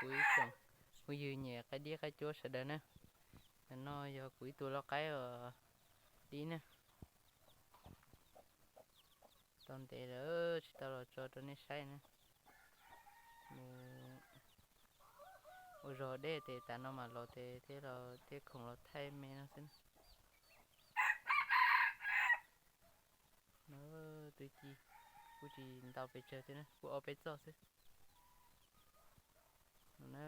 Kuv ib tsoom phooj ywg nyiam qaib dib qaib cuab sawv daws na, ntawm no yog kuv ib tug lau qaib uas dib na. Tau ntev lawm tsis tau los tso rau nej saib na. Mus ua zog deb ces tas no mam los ces thiaj los thiaj khoom los thaij me no xwb na. No twb ci, kuj tsis ntau pes tsawg thiab na, kuj ob peb txoj xwb. No na,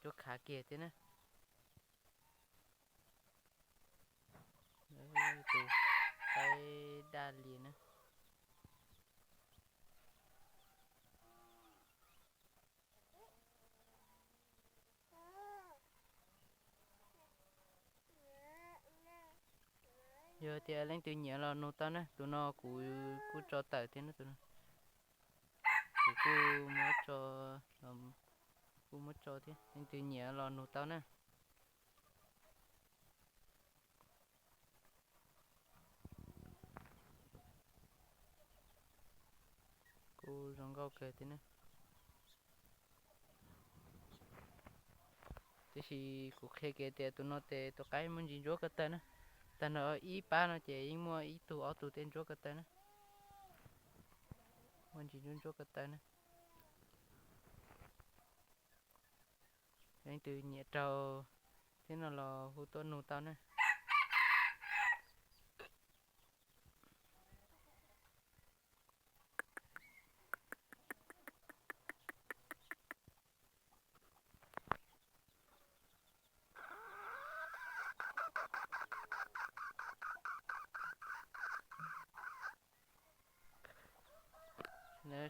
cuab khav kiag thiab na. Tus qaib daj li na. Yog tias leej twg nyiam los nug tau na, tus no kuv kuj tso tawm thiab na, tus no kuv kuj muab tso, kuj muab tso thiab, leej twg nyiam los nug tau na. Kuj zoo nkauj kawg thiab na. Tiam sis kuv qhia kev tias tus no ces tus qaib muaj ntsis ntsuab ko taw na. Tag nrho ib pab no ces yeej muaj ib tug ob tug tej ntsuab ko taw na. Muaj ntsis ntsuab ntsuab ko taw na. Leej twg nyiam raug thiab no los hu tuaj nug tau na.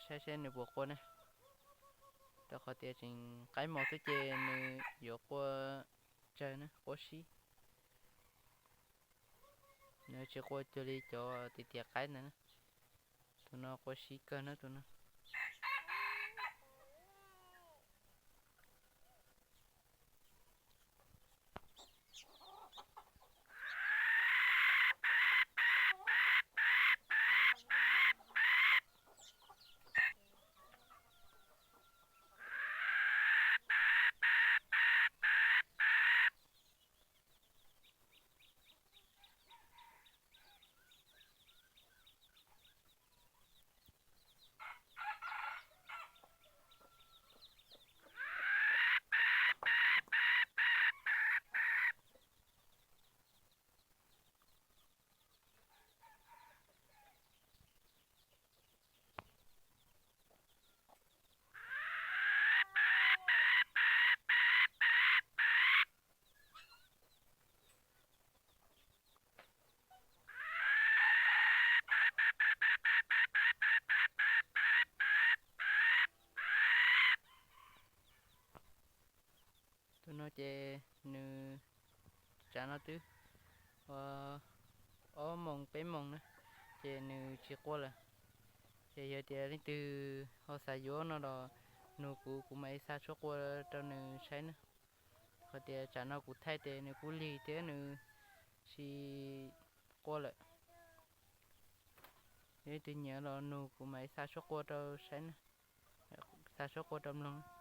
Saib seb nws puas quaj na. Rau qhov tias tseem qaib mos xwb ces nws yuav quaj tsawg na, quaj sib. Nws tsis quaj cuag li cov tias tias qaib ntawd na. Tus no quaj sib kawg na tus no. Tus no ces nws tsam no twb ob moos peb moos na, ces nws tsis quaj lawm. Ces yog tias leej twg ho xav yuav no los nug kuv, kuv mam li xa suab qua rau nws saib na. Qhov tias tsam no kuv thaij ces nws kuj lig thiab nws tsis quaj lawm. Yog leej twg nyiam los nug kuv mam li xa suab qua rau saib na, xa suab qua rau mloog.